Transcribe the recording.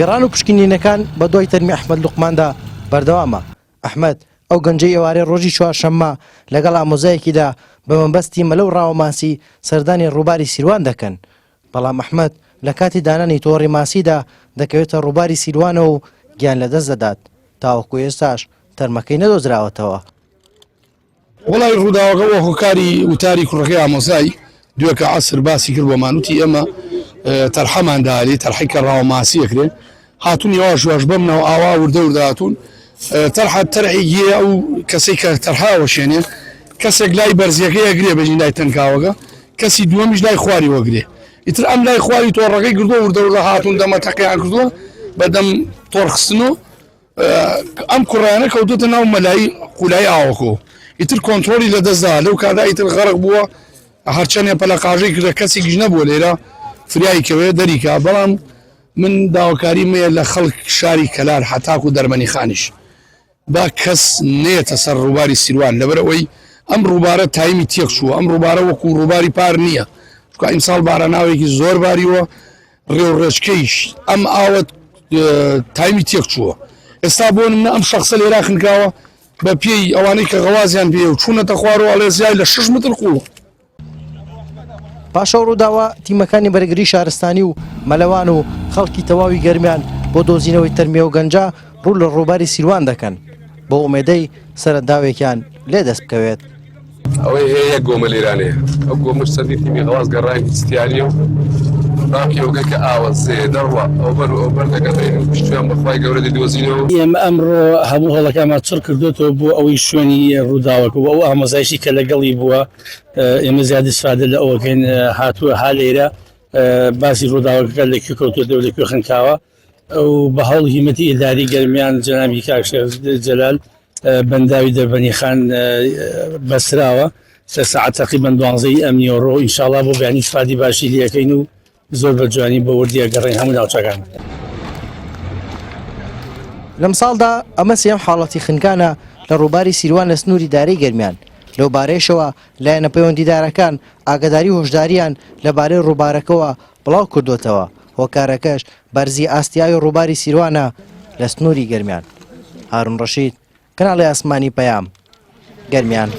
گەڕان و پشکنینەکان بە دوای تەرمی ئەحمەد لوقماندا بەردەوامە. ئەحمەد، ئەو گەنجەی ئێوارەی ڕۆژی چوارشەممە لەگەڵ ئامۆزایەکیدا بە مەبەستی مەلە و ڕاوەماسی سەردانی ڕووباری سیروان دەکەن، بەڵام ئەحمەد لە کاتی دانانی تۆڕی ماسیدا دەکەوێتە ڕووباری سیروانەوە و گیان لەدەست دەدات، تاوەکو ئێستاش تەرمەکەی نەدۆزراوەتەوە. وەڵای ڕووداوەکە بۆ هۆکاری وتاری کوڕەکەی ئامۆزای دوێکە عەسر باسی کرد بۆمان وتی ئێمە تەرحەمان داری تەرحی کە ڕاوە ماسی ئەکرێ هاتون یواش یواش بەم ناو ئاوا وردە وردە هاتون تەرحە تەرحی گیرە ئەو کەسەی کە تەرحا وەشێنێ کەسێک لای بەرزیەکەی ئەگرێ بەژین لای تەنکاوەکە کەسی دووەمیش لای خواری وەگرێ ئیتر ئەم لای خواری تۆڕەکەی گردووە وردە وردە هاتون دەمە تەقیان کردووە بەدەم تۆڕخستن و ئەم کوڕانە کەوتوتە ناو مەلای قولای ئاوەکۆ ئیتر کۆنترۆڵی لەدەستدا لەو کادا ئیتر غەرق بووە هەرچەندێ پەلەقاژەی کردە کەسێکیش نەبووە لێرە فریای کەوێ دەریکا بەڵام من داواکاری مەیە لە خەڵک شاری کەلار حتاکو دەرمەنی خانیش با کەس نێتە سەر ڕووباری سیروان لەبەر ئەوەی ئەم ڕووبارە تایمی تێک چووە ئەم ڕووبارە وەکو ڕووباری پار نییە چونکە ئیمساڵ باراناوێکی زۆر باریوە ڕێوڕێچکەیش ئەم ئاوە تایمی تێک چووە ئێستا بۆ منە ئەم شخصە لێرا خنکاوە بە پێی ئەوانەی کە غەوازیان پێ و چوونەتە خوارەوە ئەڵێ زیای لە 6 متر قوڵ. پاش ئەو ڕووداوە تیمەکانی بەرگری شارستانی و مەلەوان و خەڵکی تەواوی گەرمیان بۆ دۆزینەوەی تەرمی ئەو گەنجە ڕوو لە ڕووباری سیروان دەکەن بەو ئومێدەی سەرەداوێکیان لێ دەست بکەوێت. ئەوەی هەیە یەک گۆمە لێرانەیە ئەو گۆمەش چەندین تیمی غەواز گەڕاین هیچ تیا نییە و باقی ئەوگە کە ئاوە زێ دەڕوا ئەوبەر و ئەوبەر دەگەڕێین و پشتیان بە خوای گەورە دەدۆزینەوە. ئێمە ئەمڕۆ هەموو هەوڵەکانمان چڕ کردۆتەوە بۆ ئەوەی شوێنی ڕووداوەکە و ئەو ئامۆزایشی کە لەگەڵی بووە ئێمە زیاد ئیسفادە لە ئەوەکەین هاتووە ها لێرە باسی ڕووداوەکە لە کوێ کەوتووەتەوە لە کوێ خنکاوە ئەو بە هەوڵ هیمەتی ئیداری گەرمیان جەنابی کاک شێخ جەلال بەنداوی دەربەنیخان بەستراوە سەر ساعەت تەقریبەن دوانزەی ئەم نیوەڕۆ ئینشاڵا بۆ بەیانی سپادی باشی لەکەین و زۆر بە جوانی بە وردی ئەگەڕێین هەموو ناوچەکان. لەمساڵدا ئەمە سێیەم حاڵەتی خنکانە لە ڕووباری سیروان لە سنووری دارەی گەرمیان، لەو بارەیەشەوە لایەنە پەیوەندیدارەکان ئاگاداری و هۆشدارییان لەبارەی ڕووبارەکەوە بڵاو کردووەتەوە، هۆکارەکەش بەرزی ئاستی ئاوی ڕووباری سیروانە لە سنووری گەرمیان. هارون ڕەشید، کەناڵی ئاسمانی پەیام، گەرمیان.